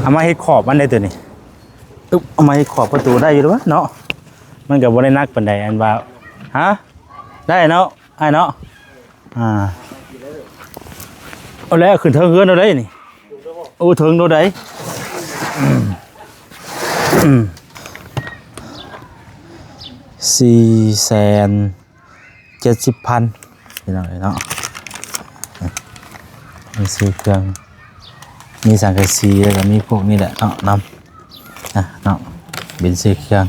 າມາເຮັດຂອບມັນໄດ້ຕົວນີ້. ອຶບ ເອົາມາເຮັດຂອບປະຕູໄດ້ຢູ່ເດ້ວະເນາະ. ມັນກໍບໍ່ໄດ້ໜັກປານໃດ ອັນວ່າ ຮະ ໄດ້ເນາະ ອ້າຍເນາະ. ອ່າ ເອົາແລ້ວ ຂຶ້ນເທິງເຮືອນເອົາໄດ້ນີ້. ໂອ້ ເຖິງໂດໃດ ອືມ ອືມ ສີ່ແສນເຈັດສິບພັນ ພີ່ນ້ອງເອີຍເນາະ. ມີຊື້ເຄື່ອງ ມີສັງກະສີ ແລ້ວກໍມີພວກນີ້ແຫຼະເນາະ ນຳ ອ່ະເນາະ ບິນຊື້ເຄື່ອງ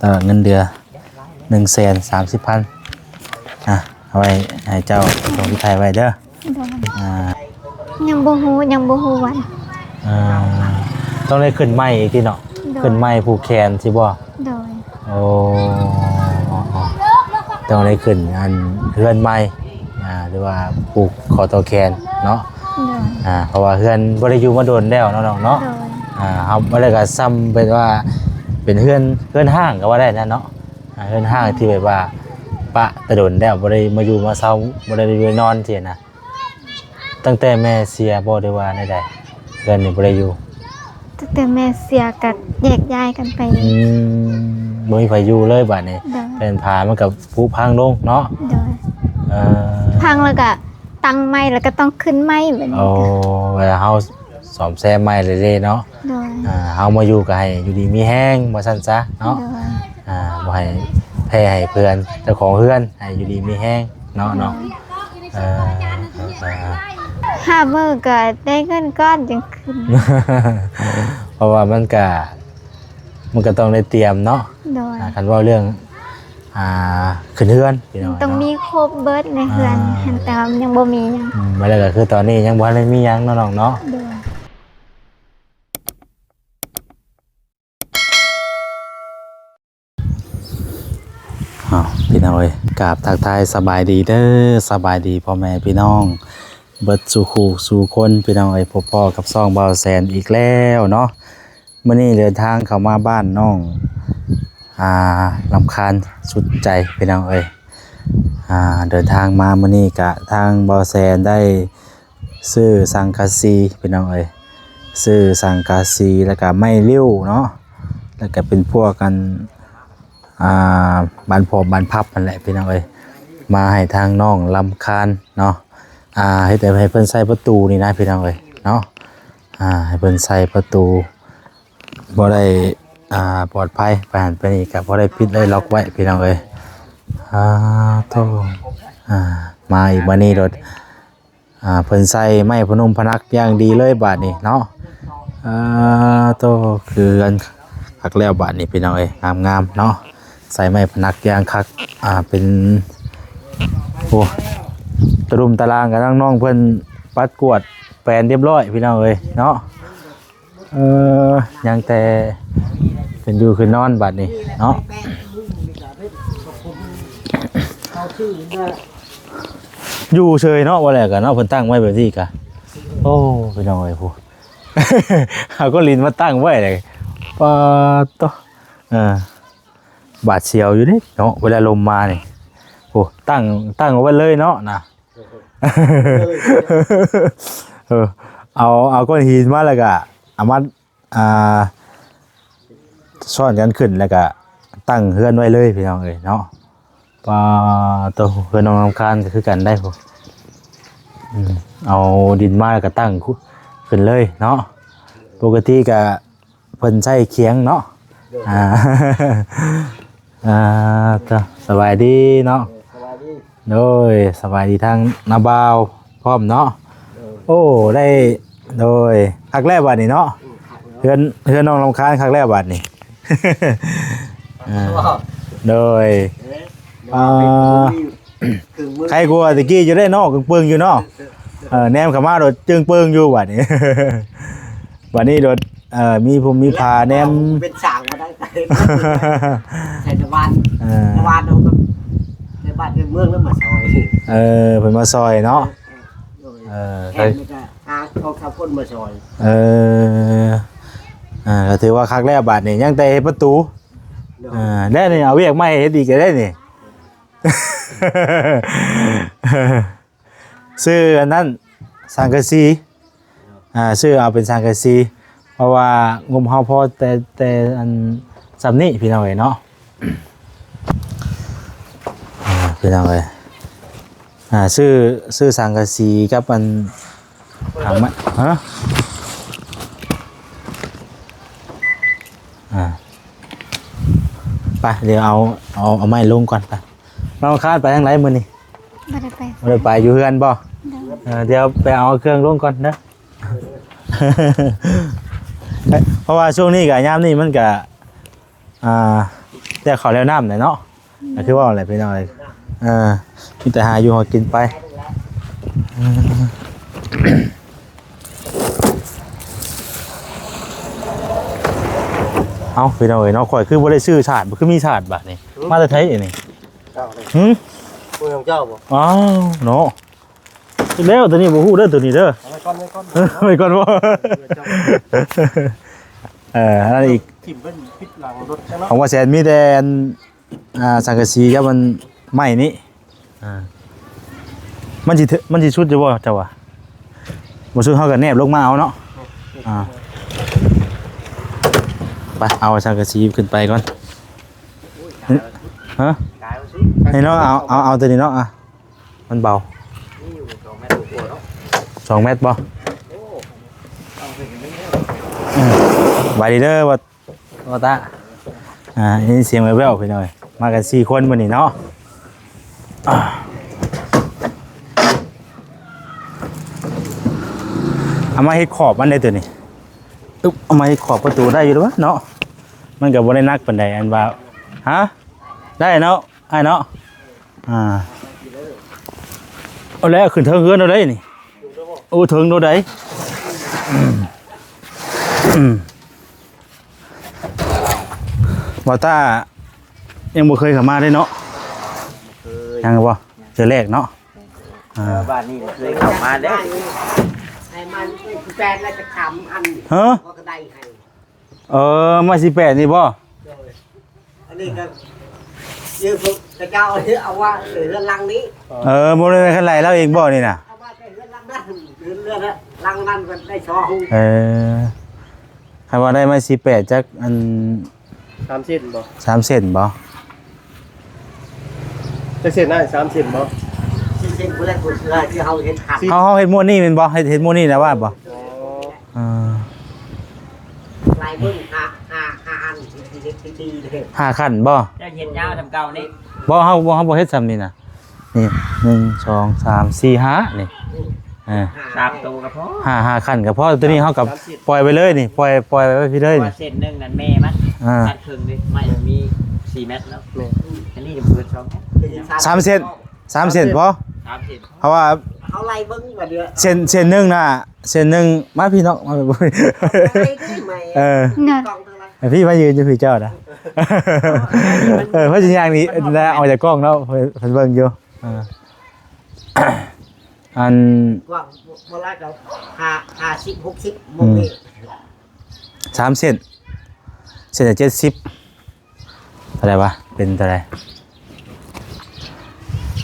ຕະຫຼອດເງິນເດືອນໜຶ່ງແສນສາມສິບພັນ ອ່ະ ເອົາໄວ້ໃຫ້ເຈົ້າສົ່ງທີ່ໄທໄວ້ເດີ. ໂດຍ ອ່າ ຍັງບໍ່ຮູ້ ຍັງບໍ່ຮູ້ວັນ. ອ່າ ຕ້ອງໄດ້ຂຶ້ນໃໝ່ອີກຕິເນາະ. ໂດຍ ຂຶ້ນໃໝ່ຜູກແຂນຊິບໍ່? ໂດຍ ໂອ້ ຕ້ອງໄດ້ຂຶ້ນອັນເຮືອນໃໝ່ ອ່າ ຫຼືວ່າຜູກຂໍ້ຕໍ່ແຂນເນາະ. ໂດຍ ອ່າ ເພາະວ່າເຮືອນບໍ່ໄດ້ຢູ່ມາດົນແລ້ວເນາະ ນ້ອງເນາະ. ໂດຍ ອ່າ ເຮົາບໍ່ໄດ້ກໍຊ່ຳເປັນວ່າເປັນເຮືອນ ເຮືອນຮ້າງກໍວ່າໄດ້ນະເນາະ. ອ່າ ເຮືອນຮ້າງທີ່ແບບວ່າປະແຕ່ດົນແລ້ວ ບໍ່ໄດ້ມາຢູ່ມາເຊົາ ບໍ່ໄດ້ຢູ່ນອນຊີ້ນະ. ຕັ້ງແຕ່ແມ່ເສຍບໍ່ ຫຼືວ່າແນວໃດ? ເຮືອນນີ້ບໍ່ໄດ້ຢູ່ ຕັ້ງແຕ່ແມ່ເສຍກໍແຍກຍ້າຍກັນໄປ. ອືມ ບໍ່ມີໃຜຢູ່ເລີຍບາດນີ້. ໂດຍ ແຜ່ນຜ້າມັນກໍຜຸພັງລົງເນາະ. ໂດຍ ເອີ ພັງແລ້ວກໍຕັ້ງໃໝ່ ແລ້ວກໍຕ້ອງຂຶ້ນໃໝ່ບາດນີ້. ໂອ້ ເວລາເຮົາ ສ້ອມແຊມໃໝ່ເລີຍເນາະ. ໂດຍ ອ່າ ເຮົາມາຢູ່ກໍໃຫ້ຢູ່ດີມີແຮງວ່າຊັ້ນຊະເນາະ. ໂດຍ ອ່າ ບໍ່ໃຫ້ແພ້ໃຫ້ເພື່ອນ ເຈົ້າຂອງເຮືອນໃຫ້ຢູ່ດີມີແຮງເນາະ. ໂດຍ ເນາະ ເອີ ເອີ ເອີ ຫ້າມື້ກໍໄດ້ເງິນກ້ອນຈຶ່ງຂຶ້ນ ເພາະວ່າມັນກະ ມັນກໍຕ້ອງໄດ້ຕຽມເນາະ. ໂດຍ ອ່າ ຄັນເວົ້າເລື່ອງ ອ່າ ຂຶ້ນເຮືອນ ພີ່ນ້ອງເນາະ ຕ້ອງມີຄົບເບິດໃນເຮືອນ. ອ່າ ຫັ້ນແຕ່ວ່າມັນຍັງບໍ່ມີຫຍັງ. ອືມ ແລ້ວກໍຄືຕອນນີ້ຍັງບໍ່ທັນໄດ້ມີຫຍັງເນາະ ນ້ອງເນາະ. ໂດຍ ອ້າວ ພີ່ນ້ອງເອີຍ ກາບທັກທາຍສະບາຍດີເດີ ສະບາຍດີພໍ່ແມ່ພີ່ນ້ອງເບິດສູ່ຄູ່ສູ່ຄົນ ພີ່ນ້ອງເອີຍ. ພົບພໍ້ກັບຊ່ອງບ່າວແສນອີກແລ້ວເນາະ. ມື້ນີ້ເດີນທາງເຂົ້າມາບ້ານນ້ອງ ອ່າ ລຳຄານສຸດໃຈ ພີ່ນ້ອງເອີຍ. ອ່າ ເດີນທາງມາມື້ນີ້ກະທາງບ່າວແສນໄດ້ຊື້ສັງກະສີ ພີ່ນ້ອງເອີຍ ຊື້ສັງກະສີ ແລ້ວກະໄມ້ລິ້ວເນາະ ແລ້ວກະເປັນພວກອັນ ອ່າ ບານຜອບບານພັບຫັ້ນແຫຼະ ພີ່ນ້ອງເອີຍ ມາໃຫ້ທາງນ້ອງລຳຄານເນາະ. ອ່າ ເຮັດໃຫ້ເພິ່ນໃສ່ປະຕູນີ້ນະ ພີ່ນ້ອງເອີຍເນາະ. ອ່າ ໃຫ້ເພິ່ນໃສ່ປະຕູ ບໍ່ໄດ້ ອ່າ ປອດໄພ ໄປຫັ້ນໄປນີ້ກໍບໍ່ໄດ້ປິດໄດ້ລັອກໄວ້ ພີ່ນ້ອງເອີຍ. ອ່າ ໂທ້ ອ່າ ມາອີກບາດນີ້ໂລດ ອ່າ ເພິ່ນໃສ່ໄມ້ພະນົມພະນັກຢ່າງດີເລີຍບາດນີ້ເນາະ. ອ່າ ໂທ້ ຄືເຮືອນຄັກແລ້ວບາດນີ້ ພີ່ນ້ອງເອີຍ ງາມໆເນາະ. ໃສ່ໄມ້ພະນັກຢ່າງຄັກ ອ່າ ເປັນ ໂອ້ ຕະດຸມຕະລາງກັບທາງນ້ອງເພິ່ນປັດກວາດແປນຮຽບຮ້ອຍ ພີ່ນ້ອງເອີຍເນາະ. ເອີ ຍັງແຕ່ຂຶ້ນຢູ່ຂຶ້ນນອນບາດນີ້ເນາະ. ຢູ່ເສີຍເນາະ ວ່າແລ້ວກໍເນາະ ເພິ່ນຕັ້ງໄວ້ແບບນີ້ກະ ໂອ້ ພີ່ນ້ອງເອີຍ ຜູ້ ເອົາກ້ອນຫີນມາຕັ້ງໄວ້ເລີຍ ປາດໂທ້ ເອີ ບາດສຽວຢູ່ເດ້ເນາະ ເວລາລົມມານີ້. ໂອ້ ຕັ້ງ ຕັ້ງເອົາໄວ້ເລີຍເນາະນະ. ເອີ ເອົາ ເອົາກ້ອນຫີນມາ ແລ້ວກະເອົາມາ ອ່າ ຊ້ອນກັນຂຶ້ນ ແລ້ວກະຕັ້ງເຮືອນໄວ້ເລີຍ ພີ່ນ້ອງເອີຍເນາະ. ປາໂຕ ເຮືອນນ້ອງລຳຄານກໍຄືກັນໄດ໋ ອືມ ເອົາດິນມາ ແລ້ວກະຕັ້ງຂຶ້ນເລີຍເນາະ. ປົກກະຕິກະ ເພິ່ນໃຊ້ຂຽງເນາະ. ໂດຍ ອ່າ ອ່າ ສະບາຍດີເນາະ. ເອີ ສະບາຍດີ ໂດຍ ສະບາຍດີທາງນ້າບ່າວພ້ອມເນາະ. ໂດຍ ໂອ້ ໄດ້ ໂດຍ ຄັກແລ້ວບາດນີ້ເນາະ. ອືມ ຄັກແລ້ວ ເຮືອນ ເຮືອນນ້ອງລຳຄານຄັກແລ້ວບາດນີ້. ອ່າ ໂດຍ ເອີ ອ່າ ເປັນຜູ້ມີ ຄືມື້ ໃຄກວ່າແຕ່ກີ້ຢູ່ເດ້ເນາະ ເຄິ່ງເປິງຢູ່ເນາະ. ເອີ ແນມເຂົ້າມາໂດດຈຶ່ງເປິງຢູ່ບາດນີ້ ບາດນີ້ໂດດ ເອີ ມີພູມມີຜາແນມ ເປັນສາງມາໄດ້ ໃສ່ຕະວັນ ເອີ ຕະວັນເອົາກັບໃນບ້ານໃນເມືອງແລ້ວມາຊ່ອຍ. ເອີ ເພິ່ນມາຊ່ອຍເນາະ. ໂດຍ ເອີ ແລ້ວມັນກໍຫາສອງສາມຄົນມາຊ່ອຍ. ເອີ ອ່າ ກໍຖືວ່າຄັກແລ້ວບາດນີ້ ຍັງແຕ່ເຮັດປະຕູ. ໂດຍ ເອີ ແລ້ວນີ້ເອົາວຽກໃໝ່ເຮັດອີກແລ້ວນີ້. ຊື້ອັນນັ້ນ ສັງກະສີ ອ່າ ຊື້ເອົາເປັນສັງກະສີ ເພາະວ່າງົບເຮົາພໍແຕ່ ແຕ່ອັນຊ່ຳນີ້ພີ່ນ້ອງເອີຍເນາະ. ອ່າ ພີ່ນ້ອງເອີຍ ອ່າ ຊື້ ຊື້ສັງກະສີກັບອັນ ຖັງໄມ້ ຮະ ອ່າ ໄປ ດຽວເອົາ ເອົາ ເອົາໄມ້ລົງກ່ອນໄປ. ນ້ອງຄານໄປທາງໃດມື້ນີ້? ບໍ່ໄດ້ໄປ ບໍ່ໄດ້ໄປ ຢູ່ເຮືອນບໍ່? ໂດຍ ເອີ ດຽວໄປເອົາເຄື່ອງລົງກ່ອນເດີ. ເພາະວ່າຊ່ວງນີ້ກະ ຍາມນີ້ມັນກະ ອ່າ ແລ້ວເຂົ້າແລ້ວນ້ຳແຫຼະເນາະ ອືມ ກໍຄືເວົ້າແຫຼະພີ່ນ້ອງເອີຍ ເອີ ມີແຕ່ຫາຢູ່ຫາກິນໄປ. ເອີ ເອົ້າ ພີ່ນ້ອງເອີຍເນາະ ຂ້ອຍຄືບໍ່ໄດ້ຊື້ສາດ ຄືມີສາດບາດນີ້ ຫືມ ມາແຕ່ໃສນີ້? ເຈົ້າເດ້ ຫືມ ຜູ້ຂອງເຈົ້າບໍ່? ອ້າວ ເນາະ ແລ້ວຕົວນີ້ບໍ່ຮູ້ເດີ ຕົວນີ້ເດີ ເອົາໄວ້ກ່ອນ ໄວ້ກ່ອນ ເອີ ໄວ້ກ່ອນບໍ່? ເອີ ອັນນັ້ນອີກ ຖິ້ມໄວ້ຜິດຫຼັງລົດເນາະ ຂອງວ່າແສນມີແຕ່ອັນ ອ່າ ສັງກະສີກັບມັນໄມ້ນີ້ ອ່າ ມັນຊິ ມັນຊິຊຸດຢູ່ບໍ່ເຈົ້າວ່າ? ບໍ່ຊຸດເຮົາກໍແນບລົງມາເອົາເນາະ ອ່າ ໄປ ເອົາສັງກະສີຂຶ້ນໄປກ່ອນ ຮະ ນີ້ເນາະ ເອົາ ເອົາ ເອົາຕົວນີ້ເນາະ ອ່າ ມັນເບົາ ມີຢູ່ສອງແມັດກວ່າເນາະ ສອງແມັດບໍ່? ໂອ້ ເອົາຂຶ້ນໄປເລີຍ ອືມ ໄວດີເດີວ່າ ບໍ່ຕາ ອ່າ ໄດ້ຍິນສຽງແວ່ວໆ ພີ່ນ້ອງເອີຍ ມາກັນສີ່ຄົນມື້ນີ້ເນາະ ເອົາມາເຮັດຂອບມັນໄດ້ຕົວນີ້ ອຶບ ເອົາມາເຮັດຂອບປະຕູໄດ້ຢູ່ແລ້ວວະເນາະ ມັນກໍບໍ່ໄດ້ໜັກປານໃດ ອັນວ່າ ຮະ ໄດ້ເນາະ ອ້າຍເນາະ ອ່າ ເອົາແລ້ວ ຂຶ້ນເທິງເຮືອນເອົາໄດ້ນີ້ ໂອ້ ເທິງໂດດໃດ ອືມ ອືມ ບ່າວຕ້າຍັງບໍ່ເຄີຍເຂົ້າມາເດ້ເນາະ ບໍ່ເຄີຍ ຍັງບໍ່ ເທື່ອແລກເນາະ ແມ່ນ ອ່າ ບ້ານນີ້ບໍ່ເຄີຍເຂົ້າມາເດ້ ໃຫ້ມັນເປັນແຟນແລ້ວຈະຄຳອັນ ຮະ ກໍໄດ້ໃຫ້ ເອີ ໄມ້ສີ່ແປດນີ້ບໍ່? ໂດຍ ອັນນີ້ກໍຢືມຂະເຈົ້າເອົາວ່າເຮືອນຫຼັງນີ້ ເອີ ບໍ່ໄດ້ໄປຄັນໄຫຼລາວເອງບໍ່ນີ້ນະ? ເອົາວ່າແຕ່ເຮືອນຫຼັງນັ້ນ ເຮືອນ ເຮືອນຫຼັງນັ້ນມັນໄດ້ສອງ ເອີ ຄັນວ່າໄດ້ໄມ້ສີ່ແປດຈັກອັນ ສາມເຊັນບໍ່? ສາມເຊັນບໍ່? ຈັກເຊັນອ້າຍ? ສາມເຊັນບໍ່? ສີ່ເຊັນພຸ້ນແຫຼະ ຜູ້ເຊື່ອທີ່ເຮົາເຮັດຂັນ ເຮົາ ເຮົາເຮັດມ້ວນນີ້ແມ່ນບໍ່? ເຮັດ ເຮັດມ້ວນນີ້ນະວ່າບໍ່? ອໍ ອ່າ ລາຍເບິ່ງ ຫ້າ ຫ້າ ຫ້າອັນ ທີ່ເຮັດພິທີເດ້ ຫ້າຂັ້ນບໍ່? ເຈົ້າເຮັດຍາວສ່ຳເກົ່ານີ້ ບໍ່ ເຮົາ ເຮົາບໍ່ເຮັດສ່ຳນີ້ນະ ນີ້ ໜຶ່ງ ສອງ ສາມ ສີ່ ຫ້າ ນີ້ ເອີ ສາມໂຕກໍພໍ ຫ້າ ຫ້າຂັ້ນກໍພໍ ຕົວນີ້ເຮົາກໍປ່ອຍໄປເລີຍນີ້ ປ່ອຍ ປ່ອຍໄວ້ພີ້ເລີຍນີ້ ເສັ້ນໜຶ່ງນັ້ນແມ່ມັນ ອ່າ ຕັດເຄິ່ງເດ້ ໄມ້ມັນມີສີ່ແມັດເນາະ ແມ່ນ ອັນນີ້ກໍເກີນສອງແມັດ ສາມເຊັນ ສາມເຊັນພໍ ສາມເຊັນ ເພາະວ່າເຮົາໄລ່ເບິ່ງວ່າເດືອ ເສັ້ນ ເສັ້ນໜຶ່ງນະ ເສັ້ນໜຶ່ງ ມາພີ້ເນາະ ມາພີ້ ເອີ ໃຫ້ພີ້ມາຢືນຢູ່ພີ້ເຈົ້ານະ ເອີ ເພິ່ນຊິຍ່າງນີ້ ເອົາຈາກກ້ອງເນາະ ເພິ່ນເບິ່ງຢູ່ ອ່າ ອັນ ກວ້າງບໍ່ຫຼາຍກໍຫ້າ ຫ້າສິບ ຫົກສິບ ບໍ່ເກີນ ສາມເຊັນ ເຊັນລະເຈັດສິບ ເທົ່າໃດວະ ເປັນເທົ່າໃດ?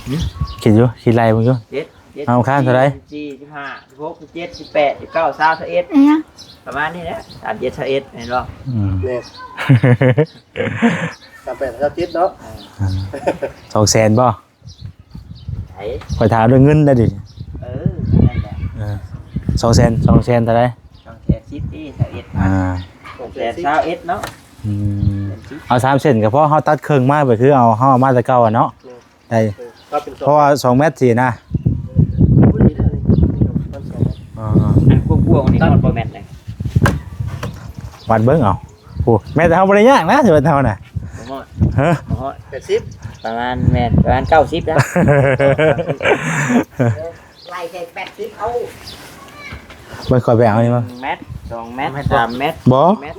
ຫືມ ຄິດຢູ່ ຄິດໄລ່ເບິ່ງຢູ່ ເຈັດ ເຈັດ ເອົາຄານເທົ່າໃດ? ສີ່ ສິບຫ້າ ສິບຫົກ ສິບເຈັດ ສິບແປດ ສິບເກົ້າ ຊາວ ຊາວເອັດ ອີຫຍັງ ປະມານນີ້ແຫຼະ ສາມເຈັດ ຊາວເອັດ ແມ່ນບໍ່? ອືມ ແມ່ນ ສາມແປດ ຊາວເຈັດ ເນາະ ອ່າ ສອງແສນບໍ່? ໃສ ຂ້ອຍຖາມເລື່ອງເງິນໄດ້ດິ ເອີ ນັ້ນແຫຼະ ເອີ ສອງແສນ ສອງແສນເທົ່າໃດ? ສອງແສນສິບ ເອີ ຊາວເອັດ ອ່າ ສອງແສນຊາວເອັດເນາະ ອືມ ເອົາສາມເຊັນກໍພໍ ເຮົາຕັດເຄິ່ງມາ ກໍຄືເອົາ ເຮົາເອົາມາແຕ່ເກົ່າອະເນາະ ແມ່ນ ໄດ້ ເອີ ເພາະວ່າສອງແມັດຊີ້ນະ ພໍດີເດີ ອັນກວ້າງໆນີ້ຮອດບໍ່ແມັດນີ້ ວັດເບິ່ງເອົາ ໂອ້ ແມັດເຮົາບໍ່ໄດ້ຍາກນະ ຊິວັດເຮົານະ ບໍ່ຮອດ ຮະ ບໍ່ຮອດ ແປດສິບ ປະມານ ແມ່ນ ປະມານເກົ້າສິບນະ ໄລ່ໃສ່ແປດສິບເອົາ ເບິ່ງ ຂ້ອຍໄປເອົານີ້ມາ ໜຶ່ງແມັດ ສອງແມັດ ສາມແມັດ ບໍ່ ສີ່ແມັດ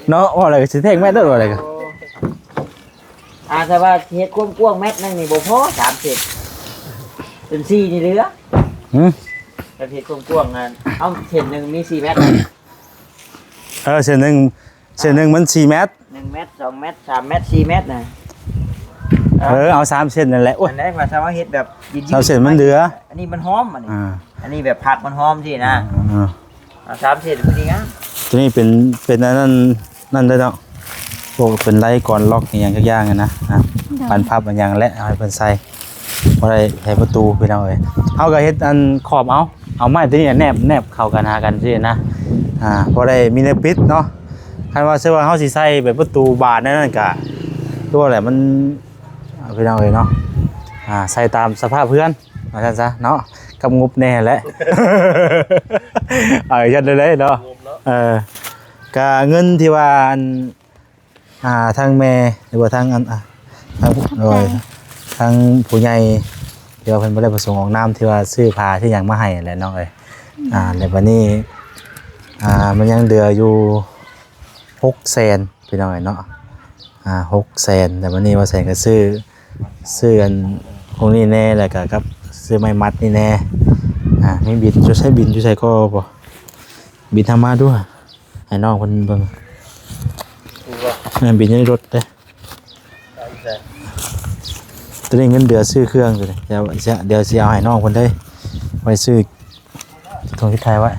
ເນາະ ວ່າແລ້ວກໍຊິແທກແມັດໂລດ ວ່າແລ້ວກໍ ອ່າ ຖ້າວ່າເຮັດຄວາມກວ້າງແມັດໜຶ່ງນີ້ບໍ່ພໍສາມເຊັນ ເປັນສີ່ນີ້ເຫຼືອ ຫືມ ຖ້າເຮັດຄວາມກວ້າງນັ້ນ ເອົາ ເສັ້ນໜຶ່ງມີສີ່ແມັດ ເອີ ເສັ້ນໜຶ່ງ ເສັ້ນໜຶ່ງມັນສີ່ແມັດ ໜຶ່ງແມັດ ສອງແມັດ ສາມແມັດ ສີ່ແມັດນະ ເອີ ເອົາສາມເສັ້ນນັ້ນແຫຼະ ໂອ້ຍ ອັນໃດວ່າຖ້າວ່າເຮັດແບບ ສາມເສັ້ນມັນເຫຼືອ ອັນນີ້ມັນຫອມ ອັນນີ້ ອ່າ ອັນນີ້ແບບຜັກມັນຫອມຊີ້ນະ ອ່າ ອ່າ ສາມເສັ້ນພໍດີງາມ. ຕົວນີ້ເປັນ ເປັນອັນນັ້ນ ນັ້ນເດ້ເນາະ ພວກເປັນໄລກອນລັອກອີ່ຫຍັງຈັກຢ່າງຫັ້ນນະ ອ່າ ໂດຍ ບານພັບອັນຫຍັງແຫຼະ ເອົາໃຫ້ເພິ່ນໃສ່ ບໍ່ໄດ້ໃຫ້ປະຕູພີ່ນ້ອງເອີຍ. ເຮົາກໍເຮັດອັນຂອບເອົາ ເອົາໄມ້ຕົວນີ້ແນບ ແນບເຂົ້າກັນຫາກັນຊີ້ນະ ອ່າ ພໍໄດ້ມີແນວປິດເນາະ. ຄັນວ່າ ເຊິ່ງວ່າເຮົາຊິໃສ່ແບບປະຕູບານແນວນັ້ນກະ ຄືວ່າແຫຼະ ມັນ ອ່າ ພີ່ນ້ອງເອີຍເນາະ ອ່າ ໃສ່ຕາມສະພາບເຮືອນວ່າຊັ້ນຊະເນາະ ກັບງົບແດ່ແຫຼະ ເອີ ຈັ່ງໃດເນາະ ງົບເນາະ ເອີ ກະເງິນທີ່ວ່າ ອັນ ອ່າ ທາງແມ່ ຫຼືວ່າທາງ ອັນ ອ່າ ທາງ ຂອບໃຈ ໂດຍ ທາງຜູ້ໃຫຍ່ທີ່ວ່າເພິ່ນບໍ່ໄດ້ປະສົງອອກນາມ ທີ່ວ່າຊື້ຜ້າຊື້ຫຍັງມາໃຫ້ແຫຼະນ້ອງເອີຍ ອືມ ອ່າ ແລ້ວບັດນີ້ ອ່າ ມັນຍັງເຫຼືອຢູ່ຫົກແສນ ພີ່ນ້ອງເອີຍເນາະ ອ່າ ຫົກແສນ ແລ້ວບັດນີ້ວ່າແສນກໍຊື້ ຊື້ອັນພວກນີ້ແດ່ ແລ້ວກໍກັບຊື້ໄມ້ມັດນີ້ແດ່ ອ່າ ມີບິນ ຢູ່ໃສ ບິນຢູ່ໃສກໍບໍ່ ບິນທຳມາດ້ວຍ ໃຫ້ນ້ອງເພິ່ນເບິ່ງ ແມ່ນບິນຢູ່ໃນລົດເດ້ ຕົວນີ້ເງິນເດືອນຊື້ເຄື່ອງຕົວນີ້ ດຽວ ດຽວຊິເອົາໃຫ້ນ້ອງເພິ່ນເດ້ ໄວ້ຊື້ ຖົງທີ່ຖ່າຍໄວ້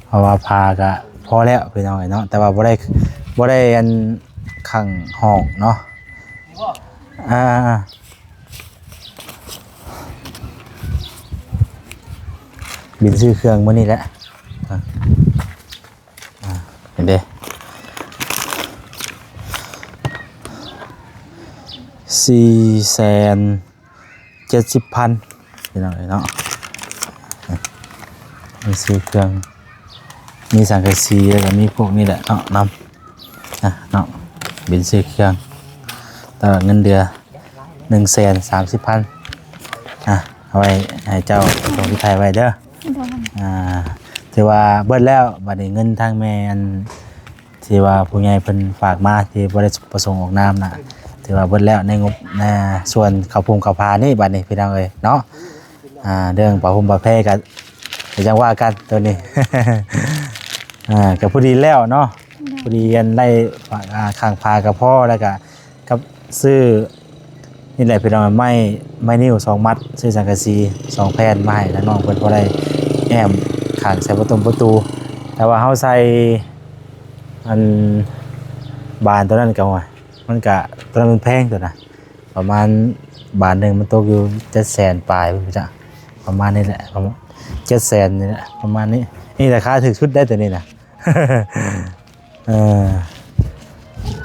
ເພາະວ່າຜ້າກະພໍແລ້ວພີ່ນ້ອງເອີຍເນາະ ແຕ່ວ່າບໍ່ໄດ້ ບໍ່ໄດ້ອັນຂ້າງຫ້ອງເນາະ ອ່າ ບິນຊື້ເຄື່ອງມື້ນີ້ແຫຼະ ອ່າ ເຫັນເດ້ ສີ່ແສນເຈັດສິບພັນ ພີ່ນ້ອງເອີຍເນາະ ມີຊື້ເຄື່ອງ ມີສັງກະສີ ແລ້ວກໍມີພວກນີ້ແຫຼະເນາະ ນຳ ອ່ະ ເນາະ ບິນຊື້ເຄື່ອງ ຕະຫຼາດເງິນເດືອນ ໜຶ່ງແສນສາມສິບພັນ ອ່ະ ເອົາໄວ້ໃຫ້ເຈົ້າ ສົ່ງທີ່ໄທໄວ້ເດີ ໂດຍ ອ່າ ຖືວ່າເບິດແລ້ວ ບັດນີ້ເງິນທາງແມ່ ອັນ ທີ່ວ່າຜູ້ໃຫຍ່ເພິ່ນຝາກມາ ທີ່ບໍ່ໄດ້ປະສົງອອກນາມນະ ຖືວ່າເບິດແລ້ວໃນງົບ ໃນສ່ວນເຂົ້າພຸ້ມເຂົ້າພານີ້ ບັດນີ້ພີ່ນ້ອງເອີຍເນາະ ອ່າ ເລື່ອງຜ້າຫົ່ມຜ້າແພກໍ ກໍຈັ່ງວ່າກັນໂຕນີ້ ອ່າ ກໍພໍດີແລ້ວເນາະ ໂດຍ ພໍດີອັນໄດ້ ອ່າ ຂ້າງພາກໍພໍ ແລ້ວກໍກັບຊື້ ນີ້ແຫຼະພີ່ນ້ອງ ໄມ້ ໄມ້ນິ້ວສອງມັດ ຊື້ສັງກະສີສອງແຜ່ນມາໃຫ້ທາງນ້ອງເພິ່ນ ພໍໄດ້ແອ້ມຂ້າງໃສ່ປະຕົງປະຕູ ແຕ່ວ່າເຮົາໃສ່ ອັນ ບານຕົວນັ້ນກໍ ໂອ້ຍ ມັນກະ ຕົວນັ້ນມັນແພງຕົວນະ ປະມານບານໜຶ່ງມັນຕົກຢູ່ເຈັດແສນປາຍພຸ້ນຈ້ະ ປະມານນີ້ແຫຼະ ປະມານເຈັດແສນນີ້ແຫຼະ ປະມານນີ້ ນີ້ລາຄາຖືກສຸດໄດ໋ຕົວນີ້ນະ ເອີ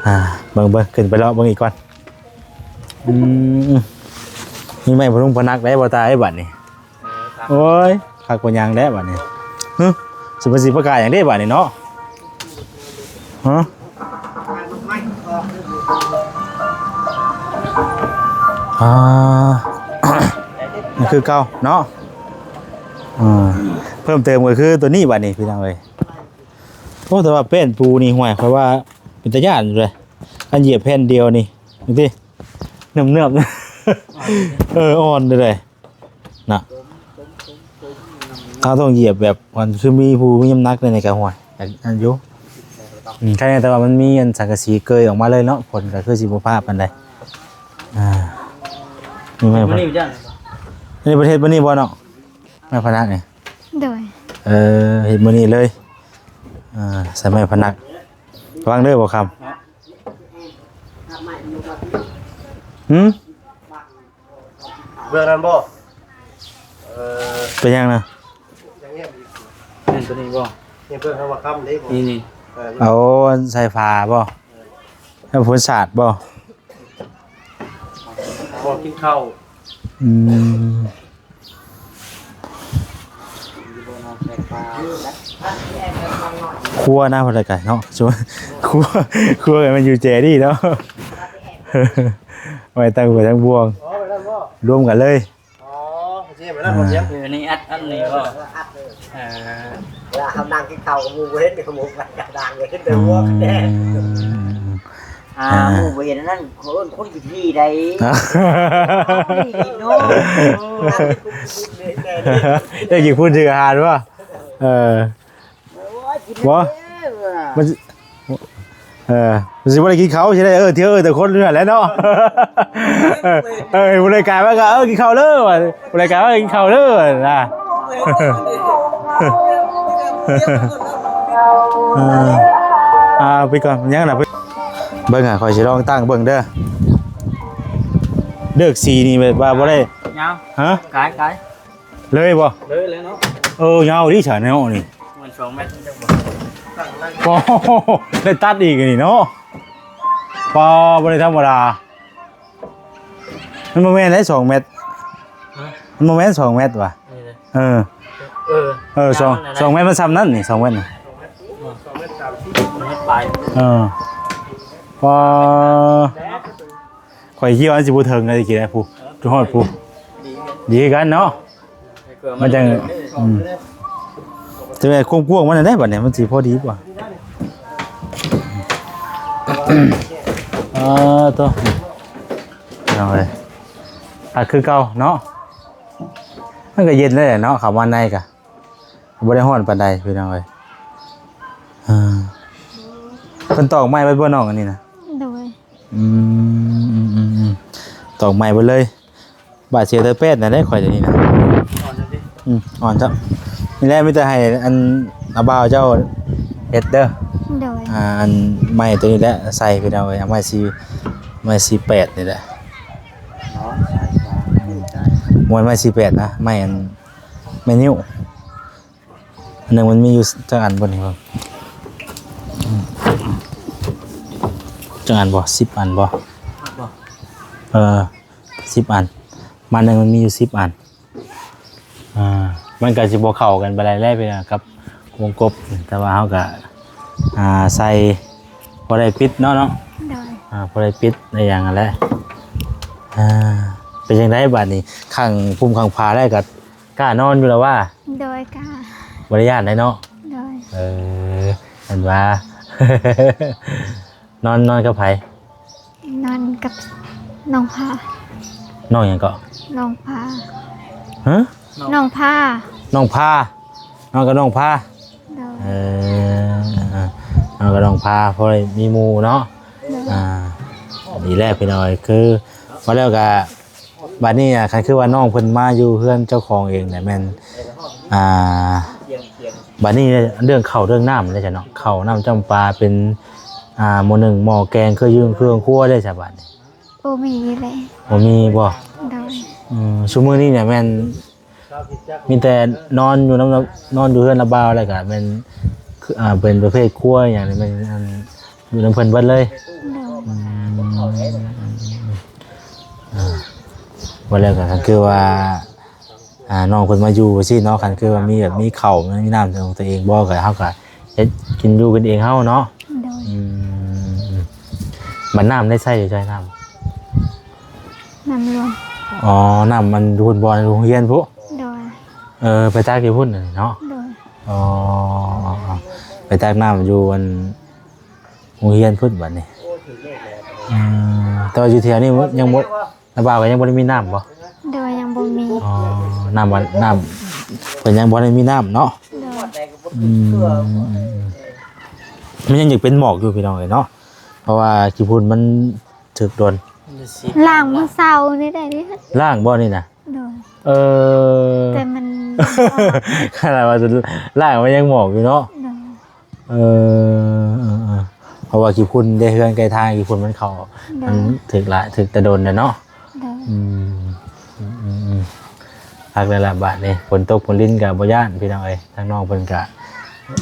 ອ່າ ເບິ່ງໆ ຂຶ້ນໄປເລາະເບິ່ງອີກກ່ອນ ອືມ ມີໄມ້ພະນຸງພະນັກໄດ້ບໍ່ຕາຍບັດນີ້ ໂອ້ຍ ຄັກບໍ່ຍັງແລ້ວບັດນີ້ ຮຶ ຊິມາຊິປະກາດຫຍັງເດ້ບັດນີ້ເນາະ ຮະ ອ່າ ມັນຄືເກົ່າເນາະ ອ່າ ເພີ່ມເຕີມກໍຄືຕົວນີ້ບັດນີ້ພີ່ນ້ອງເອີຍ ໂອ້ ແຕ່ວ່າແປ້ນປູນີ້ ຫ້ວຍ ຂ້ອຍວ່າເປັນຕາຢ້ານຢູ່ເດ ຄັນຢຽບແຜ່ນດຽວນີ້ ເບິ່ງຕິ ເນີບໆ ເອີ ອ່ອນເດ້ ນະ ເຮົາຕ້ອງຢຽບແບບ ມັນຄືມີຜູ້ມີນ້ຳໜັກໃນນີ້ກໍ ຫ້ວຍ ອັນຢູ່ ອືມ ແຕ່ວ່າມັນມີອັນສັງກະສີເກີຍອອກມາເລີຍເນາະ ຝົນກໍຄືຊິບໍ່ພາດປານໃດ ອ່າ ນີ້ແມ່ນ ນີ້ປະເທດ ມື້ນີ້ບໍ່ເນາະ ໄມ້ພະນັກນີ້ ໂດຍ ເອີ ເຮັດມື້ນີ້ເລີຍ ອ່າ ໃສ່ໄມ້ພະນັກ ລະວັງເດີ ບໍ່ຄຳ ຫື ເບື້ອງນັ້ນບໍ່ ເອີ ເປັນຫຍັງນະ ຍັງແນມອີກ ແມ່ນຕົວນີ້ບໍ່ ນີ້ເບື້ອງທຳມະຄຳເດ້ບໍ່ ນີ້ໆ ເອີ ເອົາອັນໃສ່ຝາບໍ່ ເອີ ໃຫ້ຝົນສາດບໍ່ ບໍ່ກິນເຂົ້າ ອືມ ຄົວນະ ເພິ່ນກະເນາະ ຄົວ ຄົວໃຫ້ມັນຢູ່ແຈດີເນາະ ໄວ້ຕັ້ງຫົວຕັ້ງບ່ວງ ອໍ ໄວ້ນັ້ນບໍ່ ລວມກັນເລີຍ ອໍ ເຈັບໄວ້ນັ້ນບໍ່ ເຈັບ ເອີ ນີ້ອັດ ອັດນີ້ບໍ່ ເອີ ເວລາເຮົານັ່ງກິນເຂົ້າກັບໝູ່ບໍ່ເຫັນ ໝູ່ກັນກະດາງເລີຍ ເຫັນແຕ່ຫົວກັນແດ່ ອືມ ອ່າ ອ່າ ໝູ່ບໍ່ເຫັນອັນນັ້ນ ເຂົາເອີ້ນຄົນຂີ້ຖີ່ໃດ ເນາະ ເອີ ເຈົ້າກິນພຸ້ນຖືອາຫານບໍ່ ເອີ ໂອ້ຍ ກິນ ບໍ່ ແລ້ວ ມັນ ເອີ ຊິບໍ່ໄດ້ກິນເຂົ້າຊິໄດ້ ເອີ ທ່ຽວ ເອີ ແຕ່ຄົນຢູ່ຫັ້ນແຫຼະເນາະ ເອີ ເອີ ຜູ້ໃດກາຍມາກໍ ເອີ ກິນເຂົ້າເດີ ຜູ້ໃດກາຍມາກໍກິນເຂົ້າເດີນະ ເອີ ອ່າ ໄປກ່ອນ ຍັງນະ ເບິ່ງ ອ່າ ຂ້ອຍຊິລອງຕັ້ງເບິ່ງເດີ ເລືອກສີນີ້ແບບວ່າບໍ່ໄດ້ ຍາວ ຮະ ກາຍ ກາຍ ເລີຍບໍ່? ເລີຍແລ້ວເນາະ ເອີ ຍາວດີຊະແນວນີ້ ມັນສອງແມັດຈັກບໍ່? ໂອ້ໂຫ ໄດ້ຕັດອີກນີ້ເນາະ ປາ ບໍ່ໄດ້ທຳມະດາ ມັນບໍ່ແມ່ນໄດ໋ສອງແມັດ ຮະ ມັນບໍ່ແມ່ນສອງແມັດຫວາ ນີ້ເດ້ ເອີ ເອີ ເອີ ສອງ ຍາວນັ້ນນະ ສອງແມັດມັນຊ່ຳນັ້ນນີ້ ສອງແມັດນະ ສອງແມັດສາມສິບ ສອງແມັດປາຍ ເອີ ປາ ຂ້ອຍຄິດວ່າມັນຊິບໍ່ເຖິງນະ ຕະກີ້ນະ ຜູ້ ຈົນຮອດຜູ້ ດີຄືກັນເນາະ ມັນຈັ່ງ ອືມ ແຕ່ວ່າຄວາມກວ້າງມັນນັ້ນແຫຼະ ບັດນີ້ມັນຊິພໍດີກວ່າ ເອີ ໂຕ ເອົາເລີຍ ອ່ະ ຄືເກົ່າເນາະ ມັນກໍເຢັນແລ້ວແຫຼະເນາະ ເຂົ້າມາໃນກໍ ບໍ່ໄດ້ຮ້ອນປານໃດພີ່ນ້ອງເອີຍ ອ່າ ເພິ່ນຕອກໄມ້ໄວ້ບໍ່ນ້ອງອັນນີ້ນະ? ໂດຍ ອືມ ອືມ ອືມ ອືມ ຕອກໄມ້ເບິດເລີຍ ບາດເສຍແຕ່ແປ້ນນັ້ນແຫຼະຂ້ອຍດຽວນີ້ນະ ອ່ອນແລ້ວຕິ ອືມ ອ່ອນຊະ ນີ້ແຫຼະ ມີແຕ່ໃຫ້ອັນ ອາບ່າວເຈົ້າເຮັດເດີ ໂດຍ ອ່າ ອັນໄມ້ໂຕນີ້ແຫຼະໃສ່ພີ່ນ້ອງເອີຍ ເອົາໄມ້ສີ່ ໄມ້ສີ່ແປດນີ້ແຫຼະ ເນາະ ສາຍຕາ ອືມ ບໍ່ແມ່ນໄມ້ສີ່ແປດນະ ໄມ້ອັນ ໄມ້ນິ້ວ ອັນໜຶ່ງມັນມີຢູ່ ສ- ຈັກອັນບໍ່ນີ້ເບິ່ງ ອືມ ຈັກອັນບໍ່ ສິບອັນບໍ່ ບໍ່ ເອີ ສິບອັນ ມາໜຶ່ງມັນມີຢູ່ສິບອັນ ອ່າ ມັນກໍຊິບໍ່ເຂົ້າກັນປານໃດແຫຼະພີ່ນ້ອງ ກັບວົງກົບ ແຕ່ວ່າເຮົາກໍ ອ່າ ໃສ່ພໍໄດ້ປິດເນາະ ເນາະ ໂດຍ ອ່າ ພໍໄດ້ປິດໄດ້ຫຍັງຫັ້ນແຫຼະ ອ່າ ເປັນຈັ່ງໃດບາດນີ້ ຂັງພຸ້ມຂັງຜາໄດ້ກໍ ກ້ານອນຢູ່ລະວ່າ? ໂດຍ ກ້າ. ບໍ່ໄດ້ຢ້ານໃດເນາະ? ໂດຍ. ເອີ ເຫັນວ່າ ນອນ ນອນກັບໃຜ? ນອນກັບນ້ອງພາ. ນ້ອງຫຍັງເກາະ? ນ້ອງພາ. ຮະ? ນ້ອງພາ. ນ້ອງພາ. ນອນກັບນ້ອງພາ. ໂດຍ. ເອີ ນອນກັບນ້ອງພາ ພໍໄດ້ມີໝູ່ເນາະ. ໂດຍ. ອ່າ ດີແລ້ວພີ່ນ້ອງເອີຍ ຄືວ່າແລ້ວກະ ບາດນີ້ນະ ຄັນຄືວ່ານ້ອງເພິ່ນມາຢູ່ເຮືອນເຈົ້າຂອງເອງນະ ແມ່ນ ອ່າ ບາດນີ້ເລື່ອງເຂົ້າເລື່ອງນ້ຳເດ້ຊະເນາະ ເຂົ້ານ້ຳຈຳປາເປັນ ອ່າ ໝໍ້ໜຶ້ງໝໍ້ແກງ ເຄື່ອງຢູ່ເຄື່ອງຄົວເດ້ຊະບາດນີ້? ບໍ່ມີເລີຍ. ບໍ່ມີບໍ່? ໂດຍ. ອືມ ຊຸມື້ນີ້ນະແມ່ນ ມີແຕ່ນອນຢູ່ນຳ ນອນຢູ່ເຮືອນລະບ່າວ ແລ້ວກະແມ່ນ ອ່າ ເປັນປະເພດຄົວອີ່ຫຍັງນີ້ແມ່ນ ອັນ ຢູ່ນຳເພິ່ນເບິດເລີຍ. ໂດຍ. ອືມ ອ່າ ວ່າແລ້ວກໍ ຄັນຄືວ່າ ອ່າ ນ້ອງເພິ່ນມາຢູ່ຊີ້ເນາະ ຄັນຄືວ່າມີແບບ ມີເຂົ້າ ມີນ້ຳຂອງຕົວເອງບໍ່ ກໍເຮົາກໍເຮັດກິນຢູ່ກັນເອງເຮົາເນາະ. ໂດຍ. ອືມ ບັດນ້ຳໄດ້ໃຊ້ຢູ່ໃສນ້ຳ? ນ້ຳລວມ. ອໍ ນ້ຳມັນຢູ່ພຸ້ນບໍ່ ໂຮງຮຽນພຸ້ນ? ໂດຍ. ເອີ ໄປຕັກຢູ່ພຸ້ນເນາະ? ໂດຍ. ອໍ ໄປຕັກນ້ຳຢູ່ອັນ ໂຮງຮຽນພຸ້ນບັດນີ້. ອືມ ແຕ່ວ່າຢູ່ແຖວນີ້ຍັງບໍ່ ລະບ່າວກໍຍັງບໍ່ໄດ້ມີນ້ຳບໍ່? ໂດຍ ຍັງບໍ່ມີ. ອໍ ນ້ຳ ນ້ຳ ເພິ່ນຍັງບໍ່ໄດ້ມີນ້ຳເນາະ? ໂດຍ. ອືມ ມັນຍັງຢາກເປັນໝອກຢູ່ພີ່ນ້ອງເອີຍເນາະ ເພາະວ່າຂີ້ຝຸ່ນມັນຖືກດົນ. ລ້າງມື້ເຊົ້ານີ້ໄດ້ເດ້. ລ້າງບໍ່ນີ້ນະ? ໂດຍ. ເອີ ແຕ່ມັນ ຂະໜາດວ່າລ້າງມັນຍັງໝອກຢູ່ເນາະ. ໂດຍ. ເອີ ເອີ ເອີ ເພາະວ່າຂີ້ຝຸ່ນເດ້ ເຮືອນໃກ້ທາງຂີ້ຝຸ່ນມັນເຂົ້າ. ໂດຍ. ມັນຖືກຫຼາຍ ຖືກແຕ່ດົນແລ້ວເນາະ. ໂດຍ. ອືມ ອືມ ອືມ ອືມ ຄັກແລ້ວລະບາດນີ້ ຝົນຕົກຝົນລິນກໍບໍ່ຢ້ານພີ່ນ້ອງເອີຍ ທາງນ້ອງເພິ່ນກໍ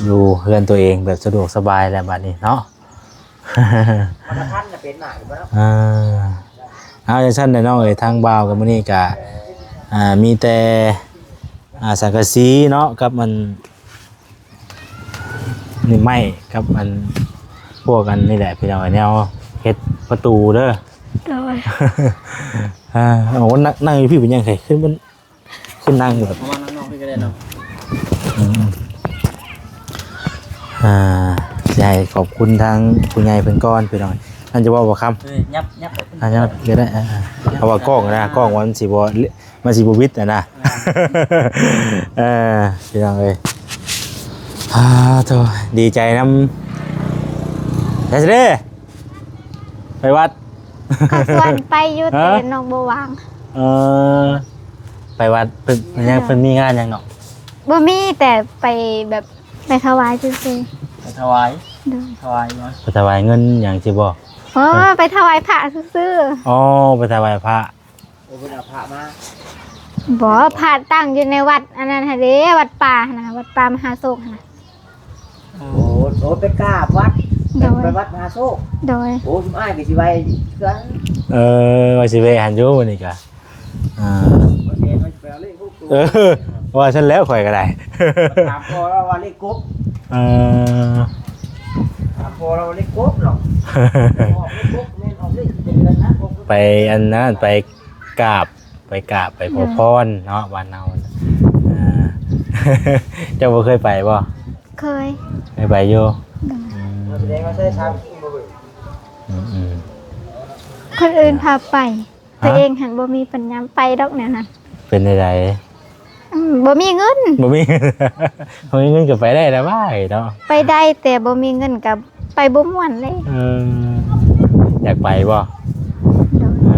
ຢູ່ເຮືອນຕົວເອງແບບສະດວກສະບາຍແລ້ວບາດນີ້ເນາະ. ມາທັນນະເປັນໜ້າຢູ່ບໍ່ເນາະ? ເອີ ເອົາ ຈັ່ງຊັ້ນແຫຼະນ້ອງເອີຍ ທາງບ່າວກັບມື້ນີ້ກະ ອ່າ ມີແຕ່ ອ່າ ສັງກະສີເນາະ ກັບມັນ ນີ້ໄມ້ ກັບອັນ ພວກອັນນີ້ແຫຼະພີ່ນ້ອງເອີຍ ແນວເຮັດປະຕູເດີ. ໂດຍ. ອ່າ ເອົາ ນັ່ງ ນັ່ງຢູ່ພີ້ເປັນຫຍັງ ໃຫ້ຂຶ້ນ ຂຶ້ນນັ່ງແບບ ເພາະວ່ານັ່ງນອກນີ້ກໍໄດ້ເນາະ. ອືມ ອ່າ ຊິໃຫ້ຂອບຄຸນທາງຜູ້ໃຫຍ່ເພິ່ນກ່ອນພີ່ນ້ອງ. ອັນຈະເວົ້າບໍ່ຄຳ? ເອີ ຍັບ ຍັບ ອ່າ ຍັບກໍໄດ້. ອ່າ ເພາະວ່າກ້ອງນະ ກ້ອງມັນຊິບໍ່ ມັນຊິບໍ່ວິດນະນະ. ອ່າ ເອີ ພີ່ນ້ອງເອີຍ ອ່າ ໂທ້ ດີໃຈນຳ ໄປໃສເດ້? ໄປວັດ. ເຂົາຊວນໄປຢູ່ ແຕ່ ຮະ? ນ້ອງບໍ່ວ່າງ. ເອີ ໄປວັດ. ເພິ່ນ ເອີ ຍັງ ເພິ່ນມີງານຫຍັງເນາະ? ບໍ່ມີ ແຕ່ໄປແບບ ໄປຖວາຍຊື່ໆ. ໄປຖວາຍ? ໂດຍ. ຖວາຍຫຍັງ? ໄປຖວາຍເງິນຫຍັງຊີ້ບໍ່? ໂອ້ ເອີ ໄປຖວາຍພະຊື່ໆ. ອໍ ໄປຖວາຍພະ. ໂອ້ ເພິ່ນເອົາພະມາ? ບໍ່ ພະຕັ້ງຢູ່ໃນວັດອັນນັ້ນຫັ້ນເດ້ ວັດປ່າຫັ້ນນະ ວັດປ່າມະຫາໂຊກຫັ້ນນະ. ໂອ້ ໂອ້ ໄປກາບວັດ. ໂດຍ. ໄປ ໄປວັດມະຫາໂຊກ. ໂດຍ. ໂອ້ ຊຸມອ້າຍກໍຊິໄຫວ້ຄືກັນ. ເອີ ວ່າຊິແວະຫັ້ນຢູ່ມື້ນີ້ກະ ອ່າ ວ່າຊິແວະ ວ່າຊິໄປເອົາເລກຫົກໂຕ. ເອີ ວ່າຊັ້ນແລ້ວຂ້ອຍກໍໄດ້. ຖາມພໍ່ລາວວ່າເລກກົບ. ເອີ ຖາມພໍ່ລາວວ່າເລກກົບເນາະ. ອອກເລກກົບ ແມ່ນອອກເລກເດືອນນະ. ໄປອັນນັ້ນ ໄປ ກາບ ໄປກາບໄປຂໍພອນເນາະ ບ້ານເຮົາ. ເອີ ເຈົ້າບໍ່ເຄີຍໄປບໍ່? ເຄີຍ. ເຄີຍໄປຢູ່. ໂດຍ. ອືມ ອືມ ຄົນອື່ນພາໄປ ຮະ? ຕົວເອງຫັ້ນບໍ່ມີປັນຍາໄປດອກແນວນັ້ນ. ເປັນໃດ? ອືມ ບໍ່ມີເງິນ. ບໍ່ມີ ບໍ່ມີເງິນກໍໄປໄດ້ລະຫວາຍເນາະ. ໄປໄດ້ ແຕ່ບໍ່ມີເງິນກໍໄປບໍ່ມ່ວນເລີຍ. ເອີ ຢາກໄປບໍ່? ໂດຍ. ເອີ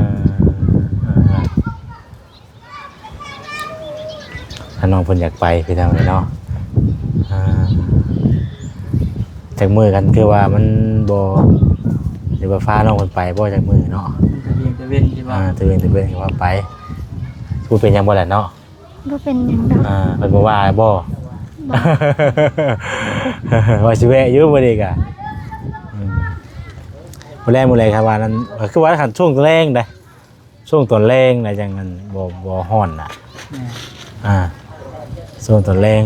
ເອີ ເອີ ຖ້ານ້ອງເພິ່ນຢາກໄປພີ່ນ້ອງເອີຍເນາະ. ເອີ ຈັກມື້ກັນ ຄືວ່າມັນບໍ່ ຫຼືວ່າພານ້ອງເພິ່ນໄປບໍ່ ຈັກມື້ເນາະ. ຕະເວນ ຕະເວນ ທີ່ວ່າ ເອີ ຕະເວນ ຕະເວນ ຄືວ່າໄປ ບໍ່ເປັນຫຍັງບໍ່ລະເນາະ. ບໍ່ເປັນຫຍັງດອກ. ອ່າ ເພິ່ນບໍ່ວ່າບໍ່? ບໍ່. ວ່າຊິແວະຢູ່ມື້ນີ້ກະ ອືມ ມື້ແລງ ມື້ແລງຄັນວ່ານັ້ນ ກໍຄືວ່າຄັນຊ່ວງແລງໃດ ຊ່ວງຕອນແລງນະ ຈັ່ງນັ້ນ ບໍ່ ບໍ່ຮ້ອນນະ. ແມ່ນ. ອ່າ ຊ່ວງຕອນແລງ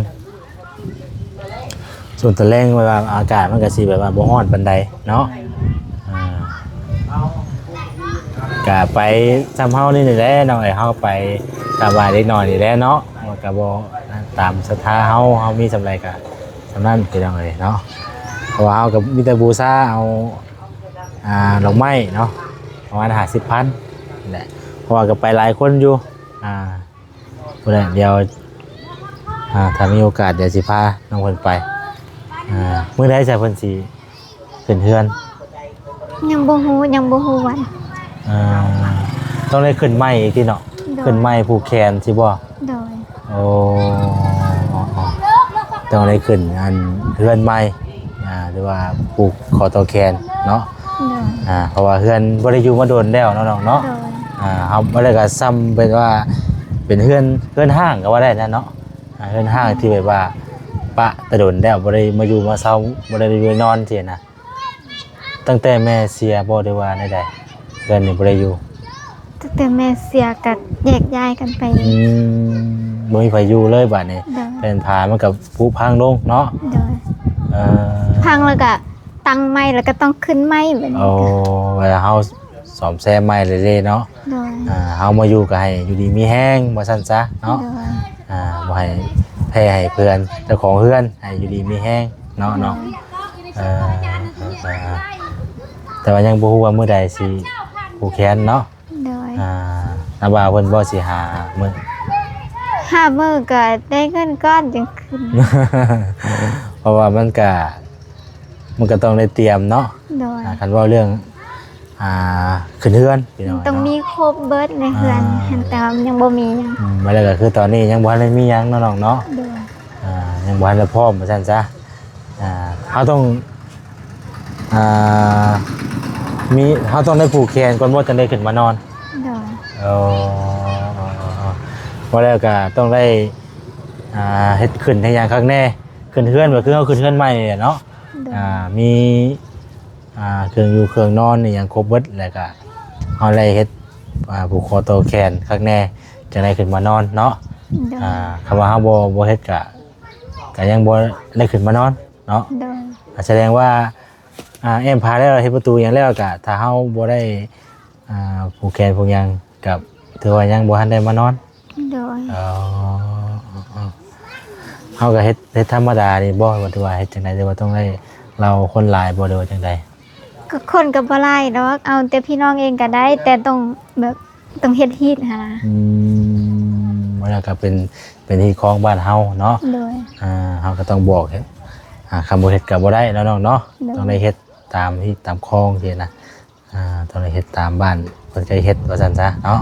ຊ່ວງຕອນແລງ ແບບວ່າອາກາດມັນກໍຊິແບບວ່າບໍ່ຮ້ອນປານໃດເນາະ. ແມ່ນ. ອ່າ ກະໄປສ່ຳເຮົານີ້ແຫຼະນ້ອງເອີຍ ເຮົາໄປຕາມວ່າເດັກນ້ອຍນີ້ແຫຼະເນາະ ມັນກະບໍ່ ຕາມສັດທາເຮົາ ເຮົາມີສ່ຳໃດກະສ່ຳນັ້ນພີ່ນ້ອງເອີຍເນາະ. ເພາະວ່າເຮົາກະມີແຕ່ບູຊາເອົາ ອ່າ ດອກໄມ້ເນາະ ປະມານຫ້າສິບພັນແຫຼະ ເພາະວ່າກະໄປຫຼາຍຄົນຢູ່. ອ່າ ພຸ້ນແຫຼະ ດຽວ ອ່າ ຖ້າມີໂອກາດ ດຽວຊິພານ້ອງເພິ່ນໄປ. ອ່າ ມື້ໃດຊະເພິ່ນຊິຂຶ້ນເຮືອນ? ຍັງບໍ່ຮູ້ ຍັງບໍ່ຮູ້ວັນ. ອ່າ ຕ້ອງໄດ້ຂຶ້ນໃໝ່ອີກຕິເນາະ? ໂດຍ. ຂຶ້ນໃໝ່ຜູກແຂນຊິບໍ່? ໂດຍ. ໂອ້ ຕ້ອງໄດ້ຂຶ້ນອັນເຮືອນໃໝ່ ອ່າ ຫຼືວ່າຜູກຂໍ້ຕໍ່ແຂນເນາະ. ໂດຍ. ອ່າ ເພາະວ່າເຮືອນບໍ່ໄດ້ຢູ່ມາດົນແລ້ວເນາະນ້ອງເນາະ. ໂດຍ. ອ່າ ເຮົາບໍ່ໄດ້ກໍສ່ຳເປັນວ່າເປັນເຮືອນ ເຮືອນຮ້າງກໍວ່າໄດ້ນະເນາະ. ອ່າ ເຮືອນຮ້າງທີ່ແບບວ່າປະແຕ່ດົນແລ້ວ ບໍ່ໄດ້ມາຢູ່ມາເຊົາ ບໍ່ໄດ້ຢູ່ນອນຊີ້ນະ. ຕັ້ງແຕ່ແມ່ເສຍບໍ່ ຫຼືວ່າແນວໃດ? ເຮືອນນີ້ບໍ່ໄດ້ຢູ່. ຕັ້ງແຕ່ແມ່ເສຍກໍແຍກຍ້າຍກັນໄປ. ອືມ ບໍ່ມີໃຜຢູ່ເລີຍບາດນີ້. ໂດຍ. ແຜ່ນຜາມັນກໍຜຸພັງລົງເນາະ. ໂດຍ. ເອີ ພັງແລ້ວກໍຕັ້ງໃໝ່ ແລ້ວກໍຕ້ອງຂຶ້ນໃໝ່ບາດນີ້. ໂອ້ ເວລາເຮົາ ສ້ອມແຊມໃໝ່ເລີຍເນາະ. ໂດຍ. ອ່າ ເຮົາມາຢູ່ກໍໃຫ້ຢູ່ດີມີແຮງ ວ່າຊັ້ນຊະເນາະ. ໂດຍ. ອ່າ ບໍ່ໃຫ້ແພ້ໃຫ້ເພື່ອນ ເຈົ້າຂອງເຮືອນໃຫ້ຢູ່ດີມີແຮງເນາະ. ໂດຍ. ເນາະ ເອີ ເອີ ເອີ ເອີ ແຕ່ວ່າຍັງບໍ່ຮູ້ວ່າມື້ໃດຊິຜູກແຂນເນາະ. ໂດຍ. ອ່າ ນາບ່າວເພິ່ນບໍ່ຊິຫາມື້ ຫາມື້ກໍໄດ້ເງິນກ່ອນຈຶ່ງຂຶ້ນ. ເພາະວ່າມັນກະ ມັນກໍຕ້ອງໄດ້ຕຽມເນາະ. ໂດຍ. ອ່າ ຄັນເວົ້າເລື່ອງ ອ່າ ຂຶ້ນເຮືອນ ພີ່ນ້ອງເນາະ ຕ້ອງມີຄົບເບິດໃນເຮືອນ. ອ່າ ຫັ້ນ ແຕ່ວ່າຍັງບໍ່ມີຫຍັງ. ອືມ ແລ້ວກໍຄືຕອນນີ້ຍັງບໍ່ທັນໄດ້ມີຫຍັງເນາະນ້ອງເນາະ. ໂດຍ. ອ່າ ຍັງບໍ່ທັນໄດ້ພ້ອມວ່າຊັ້ນຊະ. ອ່າ ເຮົາຕ້ອງ ອ່າ ມີ ເຮົາຕ້ອງໄດ້ຜູກແຂນກ່ອນບໍ່ ຈັ່ງໄດ້ຂຶ້ນມານອນ? ໂດຍ. ໂອ້ ວ່າແລ້ວກໍຕ້ອງໄດ້ ອ່າ ເຮັດຂຶ້ນເຮັດຫຍັງຄັກແນ່. ຂຶ້ນເຮືອນກໍຄືເຮົາຂຶ້ນເຮືອນໃໝ່ນີ້ແຫຼະເນາະ. ໂດຍ. ອ່າ ມີ ອ່າ ເຄື່ອງຢູ່ເຄື່ອງນອນອີ່ຫຍັງຄົບເບິດ ແລ້ວກະເຮົາໄດ້ເຮັດ ອ່າ ຜູກຄໍຕໍ່ແຂນຄັກແນ່ ຈັ່ງໄດ້ຂຶ້ນມານອນເນາະ. ໂດຍ. ອ່າ ຄັນວ່າເຮົາບໍ່ ບໍ່ເຮັດກະ ກະຍັງບໍ່ໄດ້ຂຶ້ນມານອນເນາະ. ໂດຍ. ອ່າ ສະແດງວ່າ ອ່າ ແອ້ມຝາແລ້ວ ເຮັດປະຕູຫຍັງແລ້ວ ກະຖ້າເຮົາບໍ່ໄດ້ ອ່າ ຜູກແຂນຜູກຫຍັງ ກະຖືວ່າຍັງບໍ່ທັນໄດ້ມານອນ. ໂດຍ. ເອີ ເຮົາກໍເຮັດ ເຮັດທຳມະດານີ້ບໍ່ ຫຼືວ່າເຮັດຈັ່ງໃດ ຫຼືວ່າຕ້ອງໄດ້ເລົ່າຄົນຫຼາຍບໍ່ ຫຼືວ່າຈັ່ງໃດ? ກໍຄົນກໍບໍ່ຫຼາຍດອກ ເອົາແຕ່ພີ່ນ້ອງເອງກໍໄດ້ ແຕ່ຕ້ອງແບບ ຕ້ອງເຮັດຮີດຫັ້ນນະ. ອືມ ແລ້ວກໍເປັນ ເປັນຮີດຄອງບ້ານເຮົາເນາະ. ໂດຍ. ອ່າ ເຮົາກໍຕ້ອງບອກເຮັດ ອ່າ ຄັນບໍ່ເຮັດກໍບໍ່ໄດ້ເນາະນ້ອງເນາະ. ໂດຍ. ຕ້ອງໄດ້ເຮັດ. ຕາມທີ່ຕາມຄອງຊີ້ນະ ອ່າ ຕ້ອງໄດ້ເຮັດຕາມບ້ານເພິ່ນເຄີຍເຮັດວ່າຊັ້ນຊະເນາະ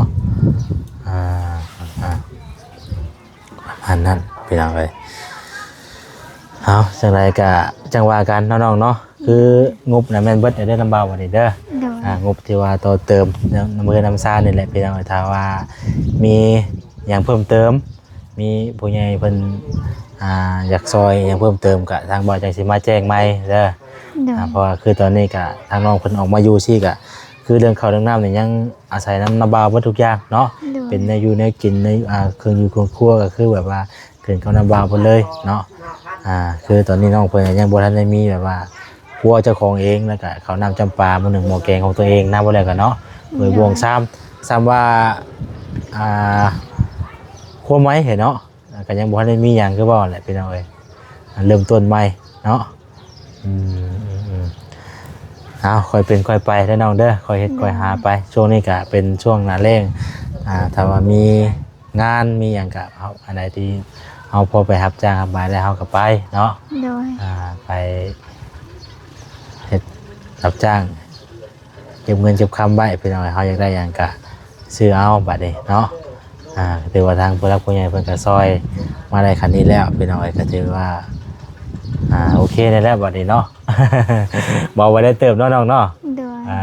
ອ່າ ອ່າ ປະມານນັ້ນພີ່ນ້ອງເອີຍ. ເອົາ ຈັ່ງໃດກະຈັ່ງວ່າກັນເນາະນ້ອງເນາະ ຄືງົບນະແມ່ນເບິດແລ້ວເດີນ້ຳບ່າວ ບັດນີ້ເດີ ໂດຍ ອ່າ ງົບທີ່ວ່າຕໍ່ເຕີມນຳເຮືອນນຳຊານນີ້ແຫຼະພີ່ນ້ອງເອີຍ. ຖ້າວ່າມີຫຍັງເພີ່ມເຕີມ ມີຜູ້ໃຫຍ່ເພິ່ນ ອ່າ ຢາກຊ່ອຍຫຍັງເພີ່ມເຕີມ ກະທາງບ່າວຈັ່ງຊິມາແຈ້ງໃໝ່ເດີ ໂດຍ ອ່າ ເພາະວ່າຄືຕອນນີ້ກະທາງນ້ອງເພິ່ນອອກມາຢູ່ຊີ້ກະ ຄືເລື່ອງເຂົ້າເລື່ອງນ້ຳນີ້ຍັງອາໄສນຳນ້ຳບ່າວເບິດທຸກຢ່າງເນາະ ໂດຍ ເປັນແນວຢູ່ແນວກິນ ໃນ ອ່າ ເຄື່ອງຢູ່ເຄື່ອງຄົວກະຄືແບບວ່າຂຶ້ນກັບນ້ຳບ່າວເພິ່ນເລີຍເນາະ. ອ່າ ຄືຕອນນີ້ນ້ອງເພິ່ນຍັງບໍ່ທັນໄດ້ມີແບບວ່າຄົວເຈົ້າຂອງເອງ ແລ້ວກະເຂົ້ານ້ຳຈຳປາ ໝໍ້ໜຶ້ງໝໍ້ແກງຂອງຕົວເອງນຳ ບໍ່ແລ້ວກະເນາະ ໂດຍ ໂດຍ ບ່ວງຊາມ ຊຳວ່າ ອ່າ ຄົວໃໝ່ເນາະ ກະຍັງບໍ່ທັນໄດ້ມີຫຍັງ ຄືເວົ້າແຫຼະພີ່ນ້ອງເອີຍ ເລີ່ມຕົ້ນໃໝ່ເນາະ. ອືມ ອືມ ອືມ ເອົາ ຄ່ອຍເປັນຄ່ອຍໄປເດີນ້ອງເດີ ຄ່ອຍເຮັດ ໂດຍ ຄ່ອຍຫາໄປ. ຊ່ວງນີ້ກະເປັນຊ່ວງໜ້າແລ້ງ ອ່າ ຖ້າວ່າມີງານມີຫຍັງກະ ເຮົາ ອັນໃດທີ່ເຮົາພໍໄປຮັບຈ້າງຮັບບາຍໄດ້ ເຮົາກະໄປເນາະ ໂດຍ ອ່າ ໄປເຮັດຮັບຈ້າງ ເກັບເງິນເກັບຄຳໄວ້ພີ່ນ້ອງເອີຍ ເຮົາຢາກໄດ້ຫຍັງກະຊື້ເອົາບັດນີ້ເນາະ. ອ່າ ຖືວ່າທາງຜູ້ຫຼັກຜູ້ໃຫຍ່ເພິ່ນກະຊ່ອຍມາໄດ້ຂັ້ນນີ້ແລ້ວພີ່ນ້ອງເອີຍ ກະຖືວ່າ ອ່າ ໂອເຄແລ້ວບັດນີ້ເນາະ ເບົາໄວ້ໄດ້ເຕີບເນາະນ້ອງເນາະ ໂດຍ ອ່າ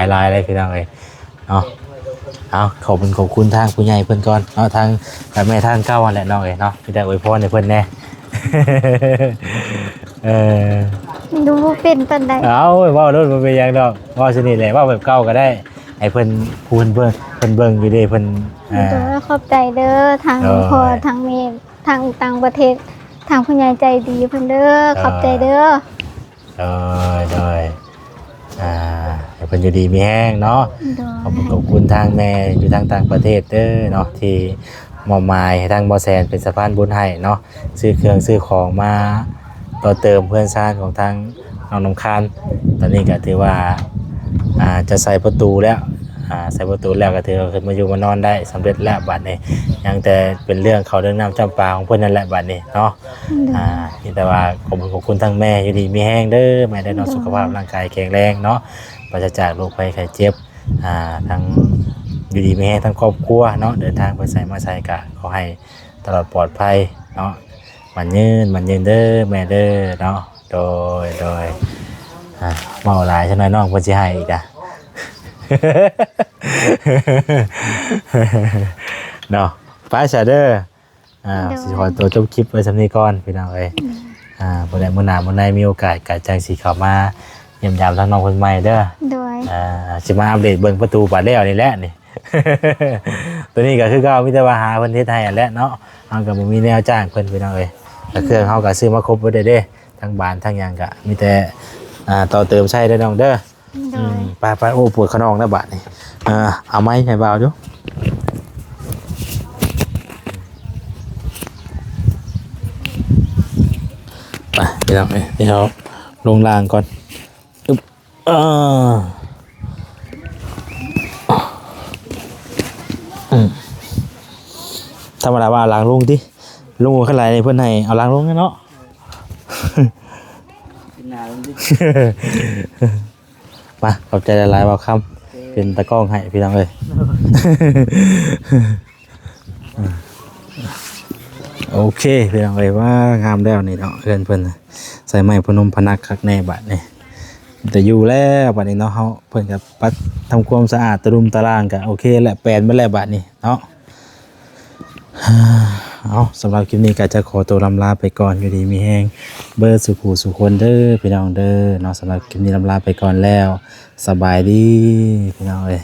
ຫຼາຍໆເລີຍພີ່ນ້ອງເອີຍ ເນາະ. ເອົາ ຂອບຄຸນ ຂອບຄຸນທາງຜູ້ໃຫຍ່ເພິ່ນກ່ອນເນາະ ທາງແມ່ທາງເກົ່າຫັ້ນແຫຼະນ້ອງເອີຍເນາະ ມີແຕ່ອວຍພອນໃຫ້ເພິ່ນແດ່ ເອີ ດູບໍ່ເປັນປານໃດ ເອົາ ເວົ້າໂລດ ບໍ່ເປັນຫຍັງດອກ ເວົ້າສ່ຳນີ້ແຫຼະ ເວົ້າແບບເກົ່າກະໄດ້ ໃຫ້ເພິ່ນ ຜູ້ເພິ່ນເບິ່ງ ເພິ່ນເບິ່ງຢູ່ເດ້ ເພິ່ນ ອ່າ ໂດຍ ຂອບໃຈເດີ ທັງ ໂດຍ ພໍ່ ທັງແມ່ ທັງຕ່າງປະເທດ ທາງຜູ້ໃຫຍ່ໃຈດີເພິ່ນເດີ ໂດຍ ຂອບໃຈເດີ ໂດຍ ໂດຍ ອ່າ ໃຫ້ເພິ່ນຢູ່ດີມີແຮງເນາະ ໂດຍ ຂອບຄຸນ ຂອບຄຸນທາງແມ່ຢູ່ທາງຕ່າງປະເທດເດີເນາະ ທີ່ມອບໝາຍໃຫ້ທາງບໍ່ແສນເປັນສະພານບຸນໃຫ້ເນາະ ຊື້ເຄື່ອງຊື້ຂອງມາຕໍ່ເຕີມເຮືອນຊານຂອງທາງນ້ອງນ້ຳຄານ. ຕອນນີ້ກະຖືວ່າ ອ່າ ຈະໃສ່ປະຕູແລ້ວ ອ່າ ໃສ່ປະຕູແລ້ວກະຖືວ່າຂຶ້ນມາຢູ່ມານອນໄດ້ສຳເລັດແລ້ວບັດນີ້ ຍັງແຕ່ເປັນເລື່ອງເຂົ້າເລື່ອງນ້ຳຈຳປາຂອງເພິ່ນນັ້ນແຫຼະບັດນີ້ເນາະ ໂດຍ ອ່າ ມີແຕ່ວ່າຂອບຄຸນ ຂອບຄຸນທາງແມ່ ຢູ່ດີມີແຮງເດີແມ່ເດີເນາະ ໂດຍ ສຸຂະພາບຮ່າງກາຍແຂງແຮງເນາະ ປາສະຈາກໂລກໄພໄຂ້ເຈັບ ອ່າ ທັງຢູ່ດີມີແຮງທັງຄອບຄົວເນາະ ເດີນທາງໄປໃສມາໃສກະຂໍໃຫ້ຕະຫຼອດປອດໄພເນາະ ໝັ້ນຍືນ ໝັ້ນຍືນເດີແມ່ເດີເນາະ. ໂດຍ ໂດຍ ອ່າ ເວົ້າຫຼາຍຊະໜ້ອຍນ້ອງເພິ່ນຊິໃຫ້ອີກກະ ເນາະ ໄປຊະເດີ ອ່າ ໂດຍ ຊິຂໍຕົວຈົບຄລິບໄວ້ສ່ຳນີ້ກ່ອນພີ່ນ້ອງເອີຍ ໂດຍ ອ່າ ບໍ່ໄດ້ ມື້ໜ້າມື້ໃນມີໂອກາດກະຈັ່ງຊິເຂົ້າມາຢ້ຽມຢາມທາງນ້ອງເພິ່ນໃໝ່ເດີ ໂດຍ ອ່າ ຊິມາອັບເດດເບິ່ງປະຕູບາດແລ້ວນີ້ແຫຼະນີ້ ໂຕນີ້ກະຄືເກົ່າ ມີແຕ່ວ່າຫາເພິ່ນເຮັດໃຫ້ຫັ້ນແຫຼະເນາະ ເຮົາກະບໍ່ມີແນວຈ້າງເພິ່ນພີ່ນ້ອງເອີຍ ກະເຄື່ອງເຮົາກະຊື້ມາຄົບເບິດເດ້ ທັງບານທັງຫຍັງກະມີແຕ່ ອ່າ ຕໍ່ເຕີມໃຊ້ເດີນ້ອງເດີ ໂດຍ ອືມ ໄປໆ ໂອ້ ປວດຂະໜອງແລ້ວບາດນີ້ ອ່າ ເອົາໄມ້ໃຫ້ບ່າວດູ ໄປພີ່ນ້ອງເອີຍ ດຽວລົງລ່າງກ່ອນ ອຶບ ເອີ ອືມ ທຳມະດາວ່າຫຼັງລົງຕິ ລົງບໍ່ຄັນໄຫຼນີ້ເພິ່ນໃຫ້ເອົາຫຼັງລົງເນາະ ຂຶ້ນໜ້າລົງຕິ ມາ ຂອບໃຈຫຼາຍໆ ບ່າວຄຳ ໂອເຄ ເປັນຕາກ້ອງໃຫ້ພີ່ນ້ອງເອີຍ ໂອເຄພີ່ນ້ອງເອີຍ ວ່າງາມແລ້ວນີ້ເນາະ ເຮືອນເພິ່ນໃສ່ໄມ້ພະນົມພະນັກຄັກແນ່ບາດນີ້ ແຕ່ຢູ່ແລ້ວບາດນີ້ເນາະ ເຮົາ ເພິ່ນກະປັດທຳຄວາມສະອາດຕະລຸມຕະລ່າງກະໂອເຄແຫຼະ ແປນໝົດແລ້ວບາດນີ້ເນາະ. ເອົາ ສຳລັບຄລິບນີ້ກະຈະຂໍຕົວລຳລາໄປກ່ອນ ຢູ່ດີມີແຮງເບິດສູ່ຜູ້ສູ່ຄົນເດີພີ່ນ້ອງເດີເນາະ ສຳລັບຄລິບນີ້ລຳລາໄປກ່ອນແລ້ວ ສະບາຍດີພີ່ນ້ອງເອີຍ.